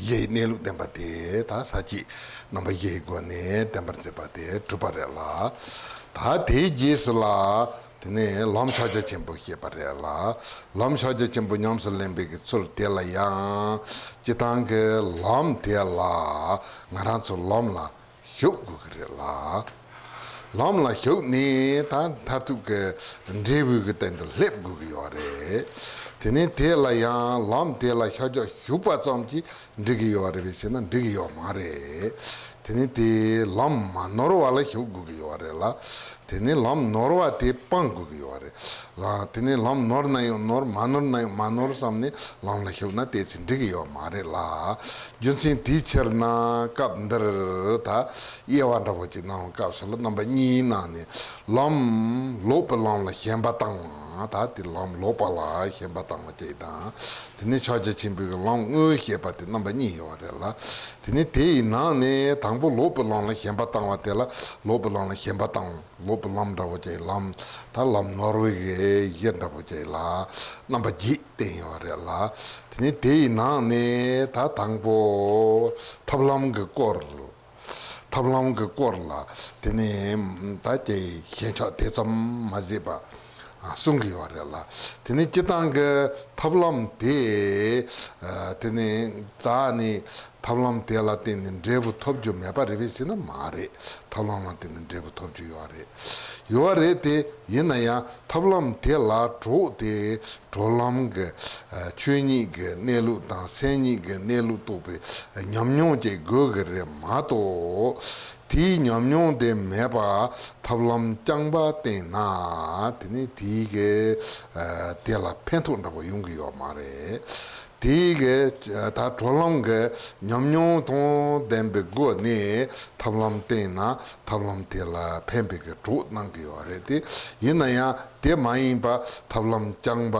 ཡེ་གནས་ལུགས་བསྟན་པ་དེ་ད་ས་བཅད་རྣམ་པ་བཞིའི་སྒོ་ནས་བསྟན་པར་མཛད་པ་དེ་གྲུབ་པ་རེད་ལ། ད་དེའི་རྗེས་སུ་ལ་དེ་ནས་ལམ་ཕྱག་རྒྱ་ཆེན་པོ་བཤད་པ་རེད་ལ། ལམ་ཕྱག་རྒྱ་ཆེན་པོ་ཉམས་སུ་ལེན་པའི་གི་ཚུལ་དེ་ལ་ཡང་སྤྱིར་བཏང་གི་ལམ་དེ་ལ་ང་རང་ཚོ་ལམ་ལ་ཞུགས་དགོས་ཀྱི་རེད་ལ། ལམ་ལ་ཞུགས་ནས་ད་མཐར་ཐུག་གི་འབྲས་བུ་གི་སྟེང་དུ་སླེབས་དགོས་ཀྱི་ཡོད་རེད། དེ་ནས་དེ་ལ་ཡང་ལམ་དེ་ལ་ཤར་ཕྱོགས་ཞུགས་པ་ཙམ་གྱིས་འགྲིག་གི་ཡོད་རེད་པས་ཟེར་ན་འགྲིག་གི་ཡོད་མ་རེད། དེ་ནས་དེ་ལམ་མ་ནོར་བ་ལ་ཞུགས་དགོས་ཀྱི་ཡོད་རེད་ལ། དེ་ནས་ལམ་ནོར་བ་དེ་སྤང་དགོས་ཀྱི་ཡོད་རེད་ལ། དེ་ནས་ལམ་ནོར་ན་ཡང་ནོར་མ་ནོར་ན་ཡང་མ་ནོར་བསམ་ནས་ལམ་ལ་ཞུགས་ན་དེ་ཚེ་འགྲིག་གི་ཡོད་མ་རེད་ལ། རྒྱུ་མཚན་དེའི་ཕྱིར་ན་སྐབས་འདིར་ད་དབྱེ་བ་འདྲ་པོ་ཅིག་གནང་བའི་སྐབས་སུ་ལ་རྣམ་པ་གཉིས་ནང་ནས་ལམ་ལོག་པའི་ལམ་ལ་ཞེན་པ་བཏང་བ་ད་དེ་ལམ་ལོག་པ་ལ་ཞེན་པ་བཏང་བ་གཅིག་དང་། དེ་ནས་ཕྱག་རྒྱ་ཆེན་པོའི་ལམ་དངོས་བཤད་པ་དེ་རྣམ་པ་གཉིས་ཡོད་རེད་ལ། དེ་ནས་དེ་ཡི་ནང་ནས་དང་པོ་ལོག་པའི་ལམ་ལ་ཞེན་པ་བཏང་བ་དེ་ལ་ལོག་པའི་ལམ་ལ་ཞེན་པ་བཏང་། ལོག་པའི་ལམ་འདྲ་བོ་ཅིག་ལམ་ད་ལམ་ནོར་བའི་གི་གཞི་འདྲ་བོ་ཅིག་ལ་རྣམ་པ་བརྒྱད་བསྟན་ཡོད་རེད་ལ། དེ་ནས་དེ་ཡི་ནང་ནས་ད་དང་པོ་ཐབས་ལམ་གྱི་སྐོར། ཐབས་ལམ་གྱི་སྐོར་ལ་དེ་ནས་ད་ཅིག་ཞེན་ཆགས་དེ་ཙམ་མ་བྱེད་པ་གསུང་གི་ཡོད་རེད་ལ། དེ་ནས་སྤྱིར་བཏང་གི་ཐབས་ལམ་དེ་དེ་ནས་རྩ་ནས་ཐབས་ལམ་དེ་ལ་བརྟེན་ནས་འབྲས་བུ་ཐོབ་རྒྱུ་མེད་པ་རེད་པས་ཟེར་ན་མ་རེད། ཐབས་ལམ་ལ་བརྟེན་ནས་འབྲས་བུ་ཐོབ་རྒྱུ་ཡོད་རེད། ཡོད་རེད་དེ། ཡིན་ན་ཡང་ཐབས་ལམ་དེ་ལ་གྲོགས་དེ་གྲོལ་ལམ་གྱི་ཆོས་ཉིད་ཀྱི་གནས་ལུགས་དང་སེམས་ཉིད་ཀྱི་གནས་ལུགས་རྟོགས་པའི་ཉམས་མྱོང་ཅིག་དགོས་ཀྱི་རེད་མ་གཏོགས། དེའི་ཉམས་མྱོང་དེ་མེད་པ་ཐབས་ལམ་རྐྱང་པ་བསྟེན་ན་དེ་ནི་དེའི་གི་དེ་ལ་ཕན་ཐོགས་འདྲ་པོ་ཡོང་གི་ཡོད་མ་རེད། དེའི་གི་ད་གྲོལ་ལམ་གི་ཉམས་མྱོང་དང་ལྡན་པའི་སྒོ་ནས་ཐབས་ལམ་བསྟེན་ན་ཐབས་ལམ་དེ་ལ་ཕན་པའི་གི་གྲོགས་གནང་གི་ཡོད་རེད་དེ། ཡིན་ན་ཡང་དེ་མ་ཡིན་པ་ཐབས་ལམ་རྐྱང་པ་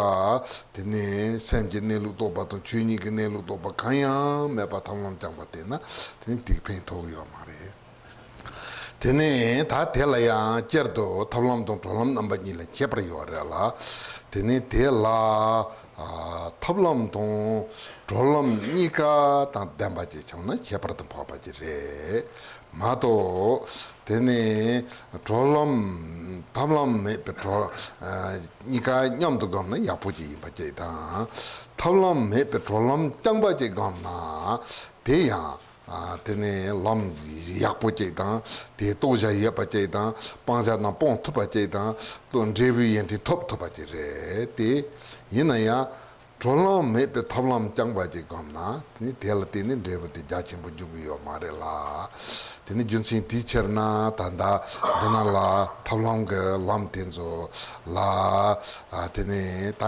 དེ་ནི་སེམས་ཀྱི་གནས་ལུགས་རྟོགས་པ་དང་ཆོས་ཉིད་ཀྱི་གནས་ལུགས་རྟོགས་པ་གང་ཡང་མེད་པ་ཐབས་ལམ་རྐྱང་པ་བསྟེན་ན་དེ་ནི་དེ་ཕན་ཐོགས་གི་ཡོད་མ་རེད། དེ་ནས་ད་དེ་ལ་ཡང་སྤྱིར་དུ་ཐབས་ལམ་དང་གྲོལ་ལམ་རྣམ་པ་གཉིས་ལ་ཁྱད་པར་ཡོད་རེད་ལ། དེ་ནས་དེ་ལ་ཨ་ཐབས་ལམ་དང་གྲོལ་ལམ་གཉིས་ཀ་དང་ལྡན་པ་ཅིག་བྱུང་ན་ཁྱད་པར་དུ་འཕགས་པ་ཅིག་རེད་མ་གཏོགས། དེ་ནས་གྲོལ་ལམ་ཐབས་ལམ་མེད་པའི་གྲོལ་ཨ་གཉིས་ཀ་མཉམ་དུ་བསྒོམས་ན་ཡག་པོ་ཅིག་ཡིན་པ་ཅིག་དང་། ཐབས་ལམ་མེད་པའི་གྲོལ་ལམ་རྐྱང་པ་ཅིག་བསྒོམས་ན་དེ་ཡང་། ཨ་དེ་ནས་ལམ་ཡག་པོ་ཅིག་དང་དེའི་རྟོགས་བྱ་ཡོད་པ་ཅིག་དང་སྤང་བྱ་རྣམས་སྤོང་ཐུབ་པ་ཅིག་དང་ཏོ་འབྲས་བུའི་ཡོན་ཏན་ཐོབ་ཐུབ་པ་ཅིག་རེད་དེ། ཡིན་ན་ཡང་གྲོལ་ལམ་མེད་པའི་ཐབས་ལམ་རྐྱང་པ་ཅིག་བསྒོམས་ན་དེ་ནི་དེ་ལ་བརྟེན་ནས་འབྲས་བུ་དེ་རྒྱ་ཆེན་པོ་འབྱུང་གི་ཡོད་མ་རེད་ལ། དེ་ནི་རྒྱུ་མཚན་དེའི་ཕྱིར་ན་ད་ལྟ་འདི་ན་ལ་ཐབས་ལམ་གྱི་ལམ་དེ་ཚོ་ལ་ཨ་དེ་ནི་ད་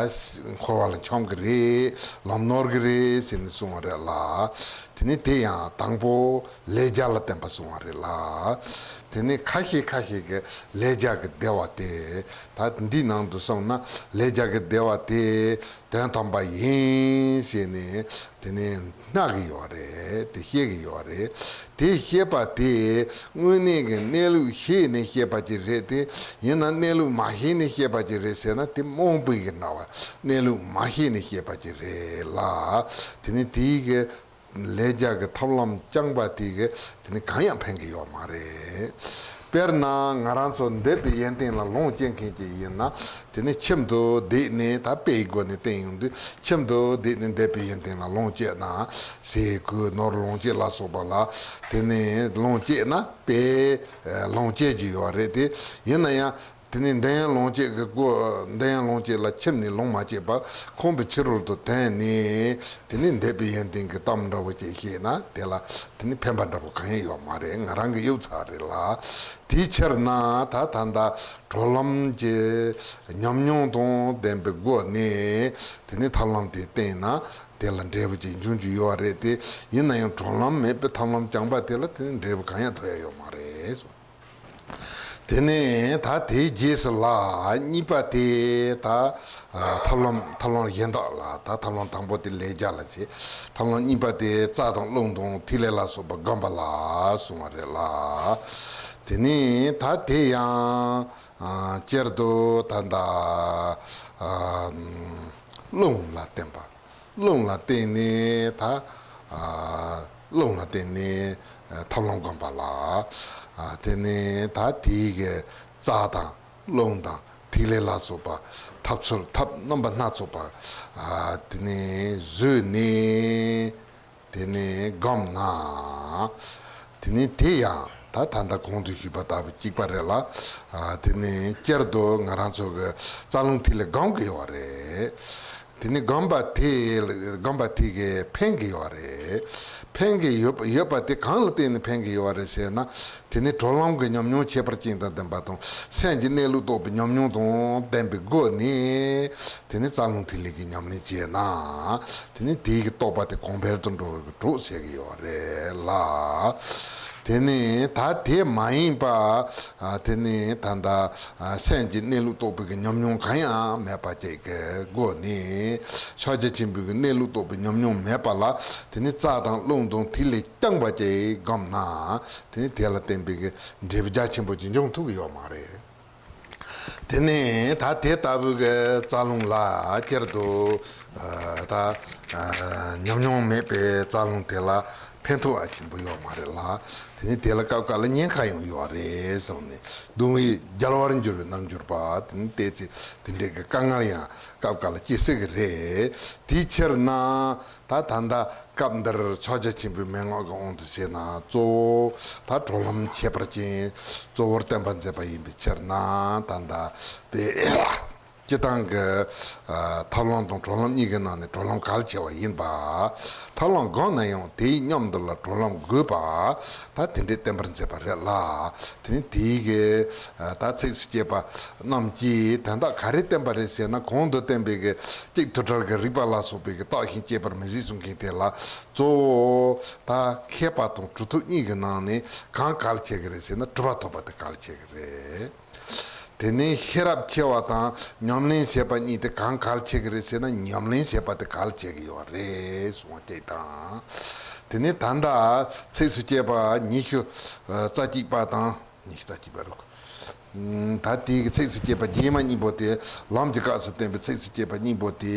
འཁོར་བ་ལ་འཁྱམས་ཀྱི་རེད་ལམ་ནོར་གྱི་རེད་ཟེར་ནས་གསུངས་པ་རེད་ལ། དེ་ནི་དེ་ཡང་དང་པོ་ལས་རྒྱ་ལ་བརྟེན་པ་གསུངས་པ་རེད་ལ། དེ་ནི་ཁ་ཤས་ཁ་ཤས་ཀྱི་ལས་རྒྱ་གི་བདེ་བ་དེ་ད་འདིའི་ནང་དུ་སོང་ན་ལས་རྒྱ་གི་བདེ་བ་དེ་དོན་དམ་པ་ཡིན་ཟེར་ནས་དེ་ནི་སྨྲ་གི་ཡོད་རེད་དེ་བཤད་གི་ཡོད་རེད། དེ་བཤད་པ་དེ་དངོས་གནས་ཀྱི་གནས་ལུགས་ཤེས་ནས་བཤད་པ་ཅིག་རེད་དེ་ཡིན་ན་གནས་ལུགས་མ་ཤེས་ནས་བཤད་པ་ཅིག་རེད་ཟེར་ན་དེ་རྨོངས་པའི་གི་སྨྲ་བ་གནས་ལུགས་མ་ཤེས་ནས་བཤད་པ་ཅིག་རེད་ལ། དེ་ནི་དེའི་གི་ལས་རྒྱ་གི་ཐབས་ལམ་རྐྱང་པ་དེ་གི་དེ་ནི་གང་ཡང་ཕན་གི་ཡོད་མ་རེད། དཔེར་ན་ང་རང་ཚོ་འདས་པའི་ཡོན་ཏན་ལ་ལོངས་སྤྱོད་མཁན་ཅིག་ཡིན་ན་དེ་ནི་ཁྱིམ་དུ་བསྡད་ནས་ད་དཔེའི་སྒོ་ནས་བསྟན་ཡོང་དུས་ཁྱིམ་དུ་བསྡད་ནས་འདས་པའི་ཡོན་ཏན་ལ་ལོངས་སྤྱོད་ན་ཟས་གོས་ནོར་ལོངས་སྤྱོད་ལ་སོགས་པ་ལ་དེ་ནི་ལོངས་སྤྱོད་ན་དཔེ་ལོངས་སྤྱོད་ཀྱི་ཡོད་རེད་དེ་ཡིན་ན་ཡང་། དེ་ནས་འདོད་ཡོན་ལོངས་སྤྱོད་ཀྱི་སྒོ་འདོད་ཡོན་ལོངས་སྤྱོད་ལ་ཁྱིམ་ནས་ལོངས་མ་སྤྱད་པར་ཁོམ་པའི་ཕྱི་རོལ་དུ་དོན་ནས་དེ་ནས་འདས་པའི་ཡོན་ཏན་གྱི་གཏམ་འདྲ་བོ་ཅིག་བཤད་ན་དེ་ལ་དེ་ནི་ཕན་པ་འདྲ་བོ་གང་ཡང་ཡོད་མ་རེད། ང་རང་གི་གཡུག་ཚར་རེད་ལ། དེའི་ཕྱིར་ན་ད་ད་ལྟ་གྲོལ་ལམ་གྱི་ཉམས་མྱོང་དང་ལྡན་པའི་སྒོ་ནས་དེ་ནི་ཐབས་ལམ་དེ་བསྟེན་ན་དེ་ལ་འབྲས་བུ་ཅིག་འབྱུང་རྒྱུ་ཡོད་རེད་དེ་ཡིན་ན་ཡང་གྲོལ་ལམ་མེད་པའི་ཐབས་ལམ་རྐྱང་པ་དེ་ལ་དེ་ནི་འབྲས་བུ་གང་ཡང་ཐོབ་ཡ་ཡོད་མ་རེད། དེ་ནས་ད་དེའི་རྗེས་སུ་ལ་གཉིས་པ་དེ་ད་ཐབས་ལམ་ཐབས་ལམ་གཞན་དག་ལ་ད་ཐབས་ལམ་དང་པོ་དེ་ལས་རྒྱ་ལ་བྱེད། ཐབས་ལམ་གཉིས་པ་དེ་རྩ་དང་རླུང་དང་ཐིག་ལེ་ལ་སོགས་པ་བསྒོམ་པ་ལ་གསུང་བ་རེད་ལ། དེ་ནས་ད་དེ་ཡང་སྤྱིར་དུ་ད་ལྟ་རླུང་ལ་བརྟེན་པ། རླུང་ལ་བརྟེན་ནས་ད་ཨ་རླུང་ལ་བརྟེན་ནས་ཨ་ཐབས་ལམ་བསྒོམ་པ་ལ། ཨ་དེ་ནས་ད་དེའི་གི་རྩ་དང་རླུང་དང་ཐིག་ལེ་ལ་སོགས་པ་ཐབས་ཚུལ་ཐབས་རྣམ་པ་སྣ་ཚོགས་པ་ཨ་དེ་ནས་བཟོས་ནས། དེ་ནས་བསྒོམས་ན། དེ་ནས་དེ་ཡང་ད་ད་ལྟ་གོང་དུ་ཞུས་པ་ལྟ་བུ་གཅིག་པ་རེད་ལ། ཨ་དེ་ནས་སྤྱིར་དུ་ང་རང་ཚོ་གི་རྩ་རླུང་ཐིག་ལེ་བསྒོམ་གི་ཡོད་རེད། དེ་ནས་བསྒོམས་པ་དེ་བསྒོམས་པ་དེ་གིས་ཕན་གི་ཡོད་རེད། ཕན་གི་ཡོད་ཡོད་པ་དེ་གང་ལ་བརྟེན་ནས་ཕན་གི་ཡོད་རེད་ཟེར་ན། དེ་ནས་གྲོལ་ལམ་གྱི་ཉམས་མྱོང་ཁྱད་པར་ཅན་དང་ལྡན་པ་དང་སེམས་ཀྱི་གནས་ལུགས་རྟོགས་པའི་ཉམས་མྱོང་དང་ལྡན་པའི་སྒོ་ནས། དེ་ནས་རྩ་རླུང་ཐིག་ལེ་གི་ཉམས་ལེན་བྱས་ན། དེ་ནས་དེའི་གི་རྟོགས་པ་དེ་གོང་འཕེལ་དུ་འགྲོ་བའི་གྲོགས་བྱེད་ཀྱི་ཡོད་རེད་ལ། དེ་ནས་ད་དེ་མ་ཡིན་པ། ཨ་དེ་ནས་ད་ལྟ་ཨ་སེམས་ཀྱི་གནས་ལུགས་རྟོགས་པའི་གི་ཉམས་མྱོང་གང་ཡང་མེད་པ་ཅིག་གི་སྒོ་ནས། ཕྱག་རྒྱ་ཆེན་པོའི་གི་གནས་ལུགས་རྟོགས་པའི་ཉམས་མྱོང་མེད་པ་ལ། དེ་ནས་རྩ་དང་རླུང་དང་ཐིག་ལེ་རྐྱང་པ་ཅིག་བསྒོམས་ན། དེ་ནས་དེ་ལ་བརྟེན་པའི་གི་འབྲས་བུ་རྒྱ་ཆེན་པོ་ཅིག་འབྱུང་ཐུབ་ཀྱི་ཡོད་མ་རེད། དེ་ནས་ད་དེ་ལྟ་བུའི་གི་རྩ་རླུང་ལ་སྤྱིར་དུ་ཨ་ད་ཨ་ཉམས་མྱོང་མེད་པའི་རྩ་རླུང་དེ་ལ་ཕན་ཐོགས་ཨ་ཆེན་པོ་ཡོད་མ་རེད་ལ། དེ་ནས་དེ་ལ་སྐབས་འགའ་ལ་ཉེན་ཁ་ཡང་ཡོད་རེད་གསུངས་ནས། གདུང་བས་རྒྱལ་བར་འགྱུར་བའི་རྣལ་འབྱོར་པ། དེ་ནས་བལྟས་ཚེ་དེ་འདྲའི་གི་དཀའ་ངལ་ཡང་སྐབས་འགའ་ལ་སྐྱེ་སྲིད་ཀྱི་རེད། དེའི་ཕྱིར་ན། ད་ད་ལྟ་སྐབས་འདིར་ཕྱག་རྒྱ་ཆེན་པོའི་མན་ངག་གི་དབང་དུ་བྱས་ན། གཙོ་བོ་ད་གྲོལ་ལམ་ཁྱད་པར་ཅན་གཙོ་བོར་བསྟན་པ་མཛད་པ་ཡིན་པའི་ཕྱིར་ན། ད་ལྟ་པའི་སྤྱི་བཏང་གི་ཨ་ཐབས་ལམ་དང་གྲོལ་ལམ་གཉིས་ཀྱི་ནང་ནས་གྲོལ་ལམ་གལ་ཆེ་བ་ཡིན་པ། ཐབས་ལམ་གང་ན་ཡང་དེའི་མཉམ་དུ་ལ་གྲོལ་ལམ་དགོས་པ། ད་དེ་འདྲའི་བསྟན་པར་མཛད་པ་རེད་ལ། དེ་ནི་དེའི་གི་ཨ་ད་ཚིགས་སུ་བཅད་པ་རྣམས་ཀྱིས་དོན་དག་ག་རེ་བསྟན་པ་རེད་ཟེར་ན། གོང་དུ་བསྟན་པའི་གི་གཅིག་ཐོད་ཁྲར་གྱི་རིགས་པ་ལ་སོགས་པའི་གི་བརྟགས་ཤིང་དཔྱད་པར་མི་བྱེད་གསུང་མཁན་དེ་ལ། གཙོ་བོ་ད་མཁས་པ་དང་གྲུབ་ཐོབ་གཉིས་ཀྱི་ནང་ནས་གང་གལ་ཆེ་གི་རེད་ཟེར་ན། གྲུབ་པ་ཐོབ་པ་དེ་གལ་ཆེ་གི་རེད། དེ་ནས་ཤེས་རབ་ཆེ་བ་དང་ཉམས་ལེན་བྱེད་པ་གཉིས་དེ་གང་གལ་ཆེ་གི་རེད་ཟེར་ན། ཉམས་ལེན་བྱེད་པ་དེ་གལ་ཆེ་གི་ཡོད་རེད་གསུངས་པ་དེ་དང་། དེ་ནས་ད་ལྟ་ཚིགས་སུ་བཅད་པ་ཉི་ཤུ་རྩ་གཅིག་པ་དང་། ཉི་ཤུ་རྩ་གཅིག་པ་རུ། ད་དེའི་གི་ཚིགས་སུ་བཅད་པ་རྗེས་མ་གཉིས་པོ་དེ། ལམ་གྱི་སྐབས་སུ་བསྟན་པའི་ཚིགས་སུ་བཅད་པ་གཉིས་པོ་དེ།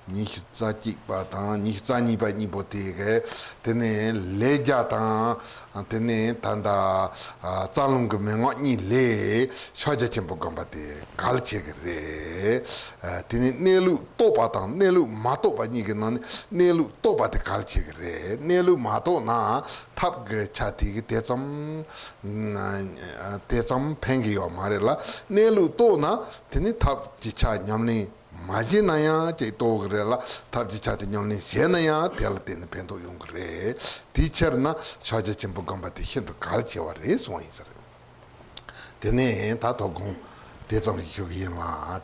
ཉི་ཤུ་རྩ་གཅིག་པ་དང་ཉི་ཤུ་རྩ་གཉིས་པ་གཉིས་པོ་དེ་གི། དེ་ནས་ལས་རྒྱ་དང་། དེ་ནས་ད་ལྟ་ཨ་རྩ་རླུང་གི་མན་ངག་གཉིས་ལས་ཕྱག་རྒྱ་ཆེན་པོ་བསྒོམ་པ་དེ་གལ་ཆེ་གི་རེད། ཨ་དེ་ནས་གནས་ལུགས་རྟོགས་པ་དང་གནས་ལུགས་མ་རྟོགས་པ་གཉིས་ཀྱི་ནང་ནས་གནས་ལུགས་རྟོགས་པ་དེ་གལ་ཆེ་གི་རེད། གནས་ལུགས་མ་རྟོགས་ན་ཐབས་ཀྱི་ཆ་དེ་གི་དེ་ཙམ་དེ་ཙམ་ཕན་གི་ཡོད་མ་རེད་ལ། གནས་ལུགས་རྟོགས་ན་དེ་ནི་ཐབས་ཀྱི་ཆ་ཉམས་ལེན་མ་བྱས་ན་ཡང་ཅིག་རྟོགས་གི་རེད་ལ། ཐབས་ཀྱི་ཆ་དེ་ཉམས་ལེན་བྱས་ན་ཡང་དེ་ལ་བརྟེན་ནས་ཕན་ཐོགས་ཡོང་གི་རེད། དེའི་ཕྱིར་ན་ཕྱག་རྒྱ་ཆེན་པོ་བསྒོམ་པ་དེ་ཤིན་ཏུ་གལ་ཆེ་བ་རེད་གསུངས་པ་ཡིན་ས་རེད། དེ་ནས་ད་དོ་དགོང་དེ་ཙམ་ཞིག་ཞུ་གི་ཡིན་ལ།